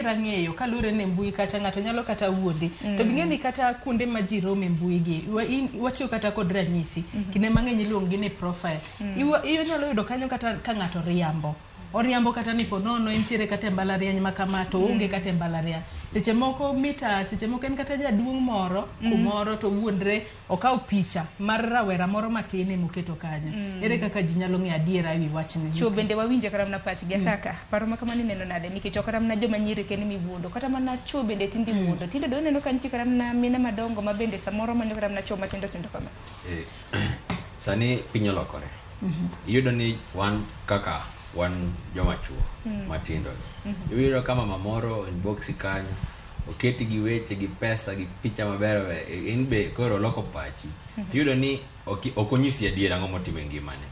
Ang'eyo kaluwore ni e mbui kacha ng'ato nyalo kata wuondi. To bing'e ni kata kuonde ma ji rome e mbui gi, watiyo kata kod ranyisi. Kinde mang'eny iluongo gi ni profile. Inyalo yudo kanyo kata ka ng'ato riambo. Oriambo kata ni po nono entiere kata e mbalariany ma kama to oonge kata e mbalariany. Seche moko mita, seche moko en kata jaduong' moro kumoro to owuondre okawo picha mar rawera moro matin emoketo kanyo. Ere kaka ji nyalo ng'eyo adiera ewi wachni? Chwo bende wawinjo kata mana pachgi kaka paro ma kamano ineno nade nikech ok kata mana joma nyiri kende miwuondo kata mana chwo bende tinde iwuondo. Tinde do ineno ka nitie kata mana mine madongo ma bende samoro manyo kata mana chwo matindo tindo kama. Sani piny olokore. Iyudo ni wan kaka wan joma chuo matindo gi. Iyudo ka mama moro inbox kanyo oketi gi weche gi pesa gi picha maber in be koro oloko pachi. Tiyudo ni ok onyisi adiera ang'o motimo e ngimane.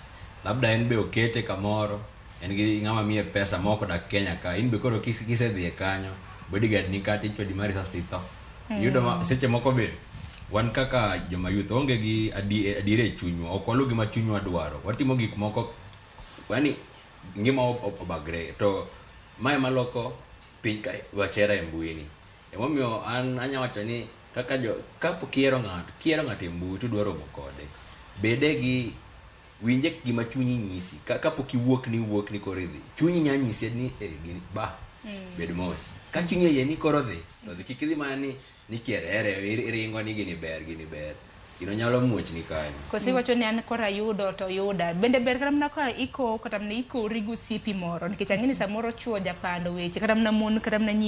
Labda en be okete kamoro en gi ng'ama miye pesa moko odak Kenya ka in be koro kisedhiye kanyo bodyguard ni kacha ichwadi mar risas to itho. Iyudo ma seche moko be wan kaka joma youth onge gi adiera e chunywa ok waluw gima chunywa dwaro watimo gik moko yani ngima obagre to mae maloko piny ka wach hera e mbui ni emomiyo an anya wacho ni kaka jo kapok ihero ng'ato kihero ng'ato e mbui to idwa romo kode bede gi winje gima chunyi nyisi kapok iwuok ni iwuok ni koro idhi chunyi nya nyisi ni eh, gini ba bed mos ka chunyi oyie ni koro dhi to dhi kik idhi mana ni ni kierere iringo ni gini ber gini ber gino nyalo muochni kanyo. Koso iwacho ni an koro ayudo to oyuda. Bende ber kata mana ka ikowo kata mana ikowri gi osiepi moro nikech ang'e ni samoro chuo japando weche kata mana mon kata mana nyiri.